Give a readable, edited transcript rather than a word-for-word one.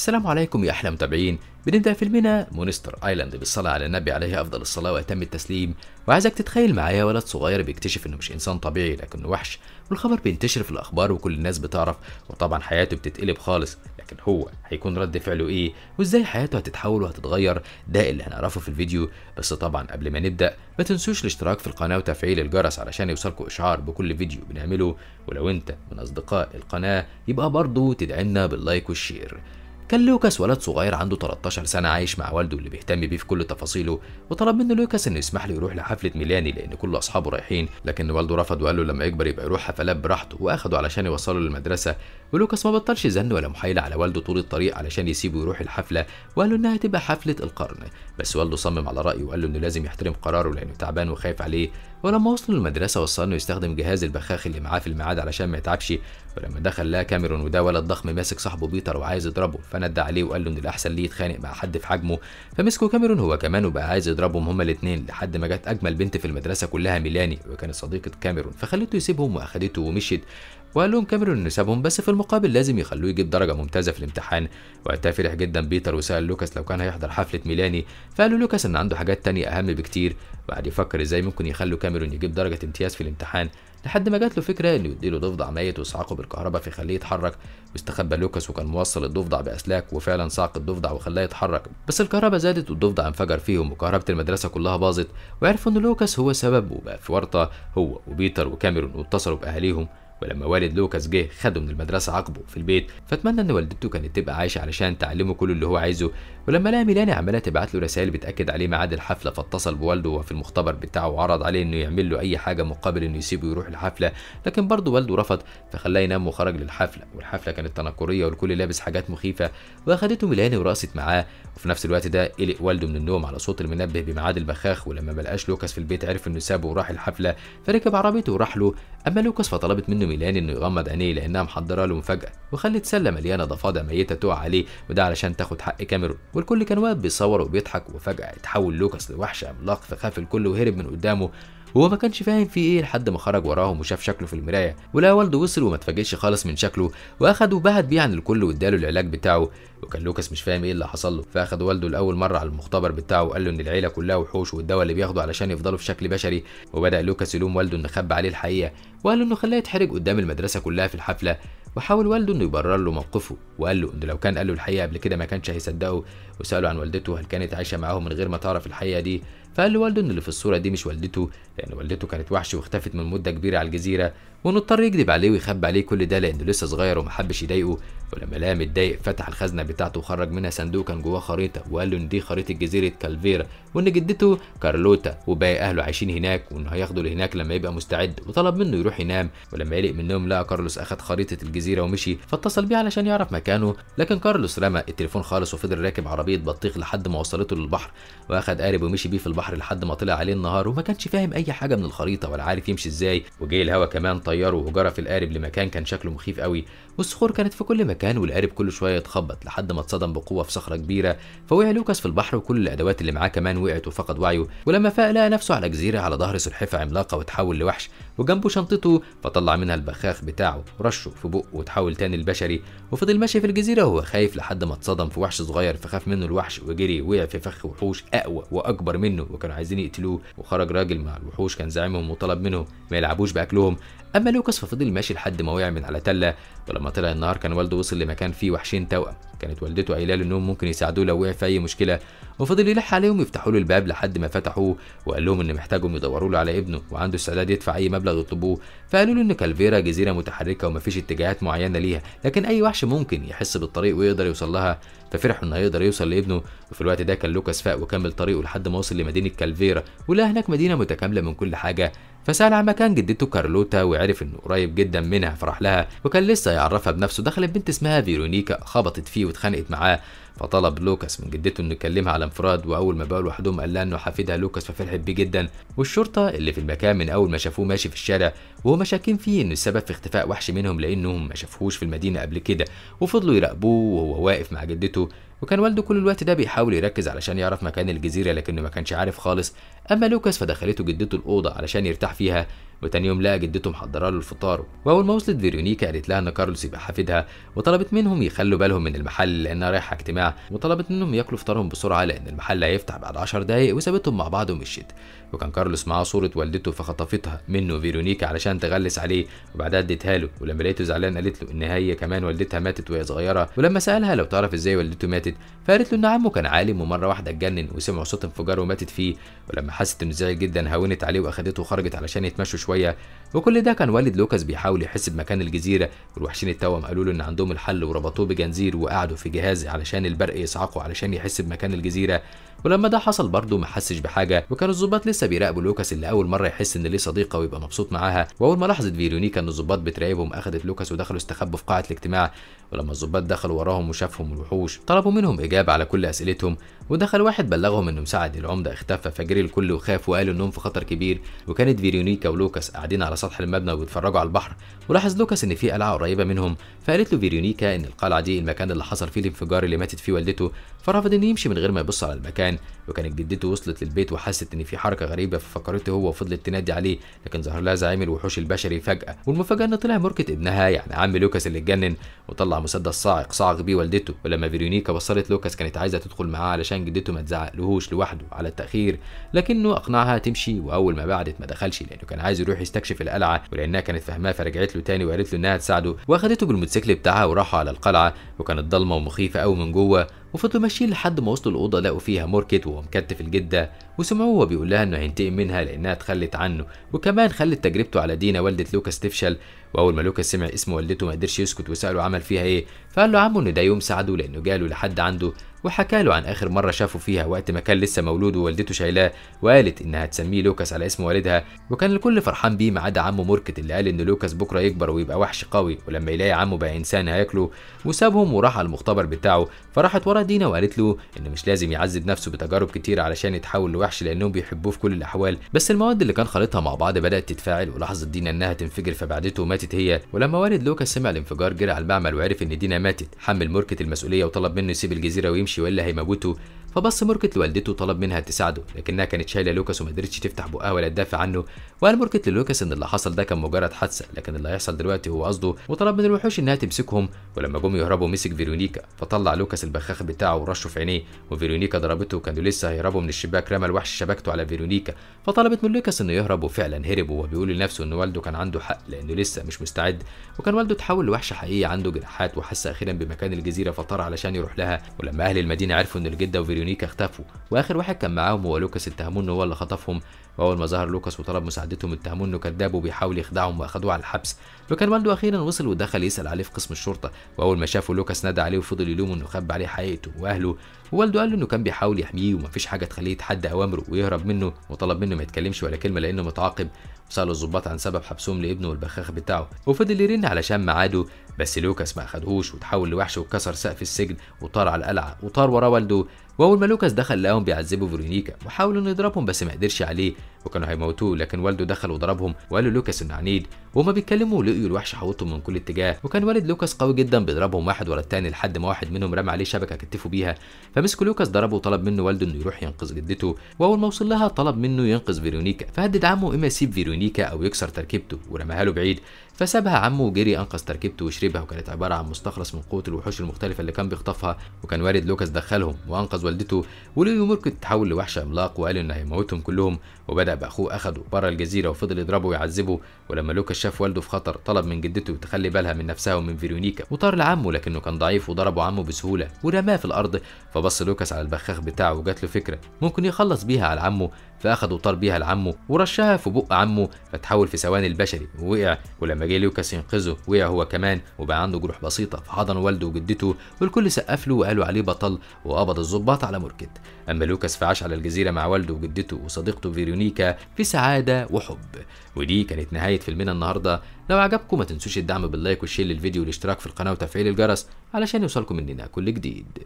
السلام عليكم يا احلى متابعين. بنبدا فيلمنا Monster Island بالصلاة على النبي عليه افضل الصلاة واتم التسليم. وعايزك تتخيل معايا ولد صغير بيكتشف انه مش انسان طبيعي لكنه وحش، والخبر بينتشر في الاخبار وكل الناس بتعرف، وطبعا حياته بتتقلب خالص. لكن هو هيكون رد فعله ايه وازاي حياته هتتحول وهتتغير؟ ده اللي هنعرفه في الفيديو. بس طبعا قبل ما نبدا ما تنسوش الاشتراك في القناة وتفعيل الجرس علشان يوصلكوا اشعار بكل فيديو بنعمله، ولو انت من اصدقاء القناة يبقى برضه تدعمنا بال like وال share. كان لوكاس ولد صغير عنده 13 سنة عايش مع والده اللي بيهتم بيه في كل تفاصيله، وطلب منه لوكاس انه يسمح له يروح لحفلة ميلاني لان كل اصحابه رايحين، لكن والده رفض وقال له لما يكبر يبقى يروح حفلات براحته، واخده علشان يوصله للمدرسة. ولوكاس ما بطلش زن ولا محايلة على والده طول الطريق علشان يسيبه يروح الحفلة، وقال له انها هتبقى حفلة القرن، بس والده صمم على رأيه وقال له انه لازم يحترم قراره لانه تعبان وخايف عليه. ولما وصلوا للمدرسة وصل انه يستخدم جهاز البخاخ اللي معاه في الميعاد علشان ما يتعبش. ولما دخل لقى كاميرون، وده ولد ضخم ماسك صاحبه بيتر وعايز يضربه، فندى عليه وقال له ان الاحسن ليه يتخانق مع حد في حجمه، فمسكوا كاميرون هو كمان وبقى عايز يضربهم هما الاثنين، لحد ما جت اجمل بنت في المدرسة كلها ميلاني، وكانت صديقه كاميرون، فخلته يسيبهم واخدته ومشيت. وقال لهم كاميرون انه سابهم بس في المقابل لازم يخلوه يجيب درجه ممتازة في الامتحان. وقتها فرح جدا بيتر وسال لوكاس لو كان هيحضر حفلة ميلاني، فقال له لوكاس ان عنده حاجات تانية اهم بكتير، وقعد يفكر ازاي ممكن يخلوا كاميرون يجيب درجه امتياز في الامتحان، لحد ما جات له فكرة انه يديله ضفدع ميت ويصعقه بالكهرباء فيخليه يتحرك. واستخبى لوكاس وكان موصل الضفدع باسلاك، وفعلا صعق الضفدع وخلاه يتحرك، بس الكهرباء زادت والضفدع انفجر فيهم وكهرباء المدرسة كلها باظت، وعرفوا ان لوكاس هو السبب، وبقى في ورطة هو وبيتر وكاميرون، واتصلوا باهاليهم. ولما والد لوكاس جه خده من المدرسة عاقبة في البيت، فاتمنى ان والدته كانت تبقى عايشه علشان تعلمه كل اللي هو عايزه. ولما لقى ميلاني عماله تبعت له رسائل بتاكد عليه ميعاد الحفلة، فاتصل بوالده وهو في المختبر بتاعه وعرض عليه انه يعمل له اي حاجة مقابل انه يسيبه يروح الحفلة، لكن برضه والده رفض فخلاه ينام وخرج للحفله. والحفله كانت تنكريه والكل لابس حاجات مخيفة، واخدته ميلاني ورقصت معاه. وفي نفس الوقت ده قلق والده من النوم على صوت المنبه بميعاد البخاخ، ولما ما لقاش لوكاس في البيت عرف انه سابه وراح الحفلة، فركب عربيته وراح له. اما لوكاس فطلبت منه ميلاني انه يغمض عينيه لانها محضرة له مفاجاة، وخلت سله مليانة ضفادع ميته تقع عليه، وده علشان تاخد حق كاميرون. والكل كان واقف بيصور وبيضحك، وفجاة اتحول لوكاس لوحش عملاق، فخاف الكل وهرب من قدامه، وهو ما كانش فاهم فيه ايه لحد ما خرج وراهم وشاف شكله في المراية، ولقى والده وصل وما اتفاجئش خالص من شكله، واخده وبعد بيه عن الكل واداله العلاج بتاعه. وكان لوكاس مش فاهم ايه اللي حصل له، فاخد والده لاول مرة على المختبر بتاعه وقال له ان العيلة كلها وحوش والدواء اللي بياخده علشان يفضلوا في شكل بشري. وبدا لوكاس يلوم والده انه خبى عليه الحقيقة، وقال له انه خلاه يتحرج قدام المدرسة كلها في الحفلة. وحاول والده انه يبرر له موقفه، وقال له انه لو كان قال له الحقيقة قبل كده ما كانش هيصدقه. وساله عن والدته هل كانت عايشه معاه من غير ما تعرف الحقيقة دي، فقال له والده ان اللي في الصورة دي مش والدته، لان والدته كانت وحش واختفت من مده كبيرة على الجزيرة، وانه اضطر يكذب عليه ويخبي عليه كل ده لانه لسه صغير ومحبش يضايقه. ولما لقاه متضايق فتح الخزنة بتاعته وخرج منها صندوق كان جواه خريطة، وقال له ان دي خريطة جزيرة كالفيرا، وان جدته كارلوتا وباقي اهله عايشين هناك، وانه هياخده لهناك لما يبقى مستعد. وطلب منه يروح ينام، ولما قلق من النوم لقى كارلوس اخد خريطة الجزيرة ومشي، فاتصل بيه علشان يعرف مكانه، لكن كارلوس رمى التليفون خالص وفضل راكب عربية بطيخ لحد ما وصلته للبحر، واخد قارب ومشي بيه في البحر لحد ما طلع عليه النهار، وما كانش فاهم اي حاجة من الخريطة ولا عارف يمشي ازاي. وجه الهوا كمان طيره وجرى في القارب لمكان كان شكله مخيف قوي، والصخور كانت في كل مكان، والقارب كل شوية يتخبط لحد ما اتصدم بقوة في صخرة كبيرة، فوقع لوكاس في البحر وكل الادوات اللي معاه كمان وقعت وفقد وعيه. ولما فاق لقى نفسه على جزيرة على ظهر سلحفاة عملاقة وتحول لوحش، وجنبه شنطته فطلع منها البخاخ بتاعه رشه في بقه وتحول تاني البشري. وفضل ماشي في الجزيرة وهو خايف لحد ما اتصدم في وحش صغير، فخاف منه الوحش وجري وقع في فخ وحوش اقوى واكبر منه وكانوا عايزين يقتلوه. وخرج راجل مع الوحوش كان زعيمهم وطلب منه ما يلعبوش باكلهم. اما لوكاس ففضل ماشي لحد ما وقع من على تله. ولما طلع النهار كان والده وصل لمكان فيه وحشين توأم، كانت والدته قايله له انهم ممكن يساعدوه لو وقع في اي مشكلة، وفضل يلح عليهم يفتحوا له الباب لحد ما فتحوه، وقال لهم ان محتاجهم يدوروا له على ابنه وعنده استعداد يدفع اي مبلغ يطلبوه. فقالوا له ان كالفيرا جزيرة متحركة ومفيش اتجاهات معينة ليها، لكن اي وحش ممكن يحس بالطريق ويقدر يوصل لها، ففرحوا انه هيقدر يوصل لابنه. وفي الوقت ده كان لوكاس فاق وكمل طريقه لحد ما وصل لمدينة كالفيرا، ولقى هناك مدينة متكاملة من كل حاجة. فسأل عن مكان جدته كارلوتا وعرف انه قريب جدا منها، فراح لها وكان لسه يعرفها بنفسه. دخلت بنت اسمها فيرونيكا خبطت فيه واتخانقت معاه، فطلب لوكاس من جدته انه يكلمها على انفراد. واول ما بقوا لوحدهم قال لها انه حفيدها لوكاس، ففرحت بيه جدا. والشرطة اللي في المكان من اول ما شافوه ماشي في الشارع وهم شاكين فيه انه السبب في اختفاء وحش منهم لانهم ما شافوهوش في المدينة قبل كده، وفضلوا يراقبوه وهو واقف مع جدته. وكان والده كل الوقت ده بيحاول يركز علشان يعرف مكان الجزيرة لكنه ما كانش عارف خالص. اما لوكاس فدخلته جدته الاوضة علشان يرتاح فيها، وتاني يوم لقى جدته محضرة له الفطار. واول ما وصلت فيرونيكا قالت لها ان كارلوس يبقى حفيدها، وطلبت منهم يخلوا بالهم من المحل لانها رايحة اجتماع، وطلبت منهم ياكلوا فطارهم بسرعة لان المحل هيفتح بعد 10 دقايق، وسابتهم مع بعض ومشيت. وكان كارلوس معاه صوره والدته فخطفتها منه فيرونيكا علشان تغلس عليه، وبعدها اديتها له. ولما لقيته زعلان قالت له ان هي كمان والدتها ماتت وهي صغيرة، ولما سالها لو تعرف ازاي والدته ماتت فقالت له ان عمه كان عالم ومرة واحدة اتجنن وسمعوا صوت انفجار وماتت فيه. ولما حست انه زعل جدا هونت عليه واخدته وخرجت علشان يتمشوا شوية. وكل ده كان والد لوكاس بيحاول يحس بمكان الجزيرة، والوحشين التوأم قالوا له ان عندهم الحل وربطوه بجنزير وقعدوا في جهاز علشان البرق يصعقه علشان يحس بمكان الجزيرة. ولما ده حصل برضه ما حسش بحاجة، وكانوا الظباط لسه بيراقبوا لوكاس اللي اول مرة يحس ان ليه صديقه ويبقى مبسوط معاها. واول ما لاحظت فيرونيكا ان الظباط بتراقبهم اخدت لوكاس ودخلوا استخبوا في قاعة الاجتماع. ولما الظباط دخلوا وراهم وشافهم الوحوش طلبوا منهم اجابه على كل اسئلتهم، ودخل واحد بلغهم انه مساعد العمدة اختفى، فجري الكل وخاف وقالوا انهم في خطر كبير. وكانت فيرونيكا ولوكاس قاعدين على سطح المبنى وبيتفرجوا على البحر، ولاحظ لوكاس ان في قلعه قريبه منهم، فقالت له فيرونيكا ان القلعة دي المكان اللي حصل فيه الانفجار اللي ماتت فيه والدته، فرفض انه يمشي من غير ما يبص على المكان. وكانت جدته وصلت للبيت وحست ان في حركة غريبة ففكرته هو وفضلت تنادي عليه، لكن ظهر لها زعيم الوحوش البشري فجاة. والمفاجاه ان طلع موركت ابنها يعني عم لوكاس اللي اتجنن، وطلع مسدس صاعق بيه والدته. ولما فيرونيكا وصلت لوكاس كانت عايزه تدخل معاه علشان جدته ما تزعقلهوش لوحده على التاخير، لكنه اقنعها تمشي. واول ما بعدت ما دخلش لانه كان عايز يروح يستكشف القلعة، ولانها كانت فاهماه فرجعت له تاني وقالت له انها تساعده، واخدته بالموتوسيكل بتاعها وراحوا على القلعة. وكانت ضلمة ومخيفه قوي من جوه، وفضلوا ماشيين لحد ما وصلوا الاوضة لقوا فيها موركت وهو مكتف الجدة، وسمعوه وهو بيقول لها انه هينتقم منها لانها اتخلت عنه، وكمان خلت تجربته على دينا والده لوكاس تفشل. واول ما لوكاس سمع اسم والدته ما قدرش يسكت وساله عمل فيها ايه، فقال له عمه ان ده يوم ساعده لانه جاله لحد عنده، وحكى له عن اخر مرة شافه فيها وقت ما كان لسه مولود ووالدته شايلاه، وقالت انها تسميه لوكاس على اسم والدها. وكان الكل فرحان بيه ما عدا عمه موركت اللي قال ان لوكاس بكره يكبر ويبقى وحش قوي، ولما يلاقي عمه بقى انسان هياكله، وسابهم وراح على المختبر بتاعه. فراحت ورا دينا وقالت له انه مش لازم يعذب نفسه بتجارب كتير علشان يتحول لوحش لانهم بيحبوه في كل الاحوال، بس المواد اللي كان خلطها مع بعض بدات تتفاعل، ولاحظت دينا انها تنفجر فبعدته وماتت هي. ولما والد لوكاس سمع الانفجار جرى على المعمل وعرف ان دينا ماتت، حمل موركت المسؤولية وطلب منه يسيب الجزيرة ويمشي والا هيموته. فبص موركت لوالدته وطلب منها تساعده، لكنها كانت شايله لوكاس وما قدرتش تفتح بقها ولا تدافع عنه. وقال موركت للوكاس ان اللي حصل ده كان مجرد حادثه، لكن اللي هيحصل دلوقتي هو قصده، وطلب من الوحوش انها تمسكهم. ولما جم يهربوا مسك فيرونيكا، فطلع لوكاس البخاخ بتاعه ورشه في عينيه، وفيرونيكا ضربته وكانوا لسه هيهربوا من الشباك، رمى الوحش شبكته على فيرونيكا، فطلبت من لوكاس انه يهرب، وفعلا هرب وهو بيقول لنفسه ان والده كان عنده حق لانه لسه مش مستعد. وكان والده اتحول لوحش حقيقي عنده جناحات، وحس اخيرا بمكان الجزيرة فطار علشان يروح لها. ولما اهل المدينة عرفوا ان الجدة وفيرونيكا اختفوا واخر واحد كان معاهم هو لوكاس اتهموه انه هو اللي خطفهم. واول ما ظهر لوكاس وطلب مساعدتهم اتهموه انه كذاب وبيحاول يخدعهم واخدوه على الحبس. وكان والده اخيرا وصل ودخل يسال عليه في قسم الشرطة، واول ما شافه لوكاس نادى عليه وفضل يلومه انه خبى عليه حقيقته واهله. ووالده قال له انه كان بيحاول يحميه ومفيش حاجة تخليه يتحدى اوامره ويهرب منه، وطلب منه ما يتكلمش ولا كلمة لانه متعاقب. وسألوا الضباط عن سبب حبسهم لابنه والبخاخ بتاعه، وفضل يرن علشان ميعاده، بس لوكاس ما اخدهوش وتحول لوحش وكسر سقف السجن وطار على القلعة وطار وراه والده. واول ما لوكاس دخل لقاهم بيعذبوا فيرونيكا وحاولوا انه يضربهم بس ما قدرش عليه وكانوا هيموتوه، لكن والده دخل وضربهم وقال له لوكاس انه عنيد. وهما بيتكلموا لقيوا الوحش حوطهم من كل اتجاه، وكان والد لوكاس قوي جدا بيضربهم واحد ورا الثاني لحد ما واحد منهم رمى عليه شبكة كتفه بيها، فمسكوا لوكاس ضربه وطلب منه والده انه يروح ينقذ جدته. واول ما وصل لها طلب منه ينقذ فيرونيكا، فهدد عمه اما يسيب فيرونيكا او يكسر تركيبته ورماها له بعيد، فسابها عمه وجري انقذ تركيبته وشربها، وكانت عبارة عن مستخلص من قوة الوحوش المختلفة اللي كان بيخطفها. وكان والد لوكاس دخلهم وانقذ والدته، ولقيوا موركت تحول لوحش عملاق وقال انه هيموتهم كلهم، وبدا باخوه اخده بره الجزيرة وفضل يضربه ويعذبه. ولما لوكاس شاف والده في خطر طلب من جدته تخلي بالها من نفسها ومن فيرونيكا، وطار لعمه لكنه كان ضعيف وضربه عمه بسهولة ورماه في الارض. فبص لوكاس على البخاخ بتاعه وجات له فكرة ممكن يخلص بيها على عمه، فاخده وطار بيها لعمه ورشها في بق عمه فتحول في ثواني البشري ووقع. ولما جه لوكاس ينقذه وقع هو كمان وبقى عنده جروح بسيطة، فحضن والده وجدته والكل سقف له وقالوا عليه بطل، وقبض الضباط على موركت. اما لوكاس فعاش على الجزيرة مع والده وجدته وصديقته فيرونيكا في سعادة وحب. ودي كانت نهاية فيلمنا النهارده. لو عجبكم ما تنسوش الدعم بال like وال share للفيديو والاشتراك في القناة وتفعيل الجرس علشان يوصلكم مننا كل جديد.